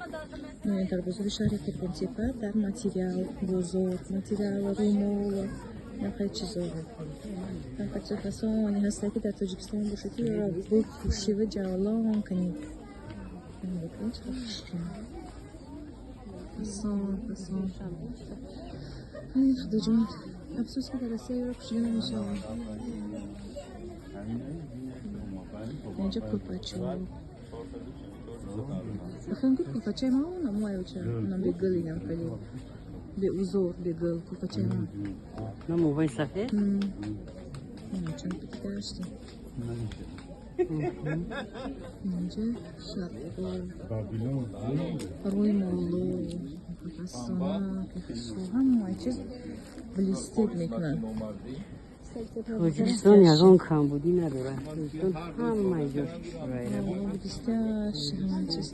Дар бозори шаҳри Қурғонтеппа, дар материал бозор, материал, румол, нақай чизо, чизо фасоне ҳаста, ки дар Тоҷикистон бошад, ки ёро бупӯшива ҷавлон кунӣ. Фасон, фасон. Ай, Худоҷон, афсӯс, ки дар Россия ёро пӯшида намешавад. Инҷа курпачо. Бахем, ки курпачаи ма намояча, нам бегыл, инам хеле беузор, бегыл курпачаи ма. Намовай сафед. Чанд пити. Инҷа шарқо, рӯймоло, фасона, ҳамаи чиз блестит мекунад. Тоҷикистон ягон камбудӣ надорад. Тоҷикистон ҳамаи ҷош. Блестящий ҳамаи чиз.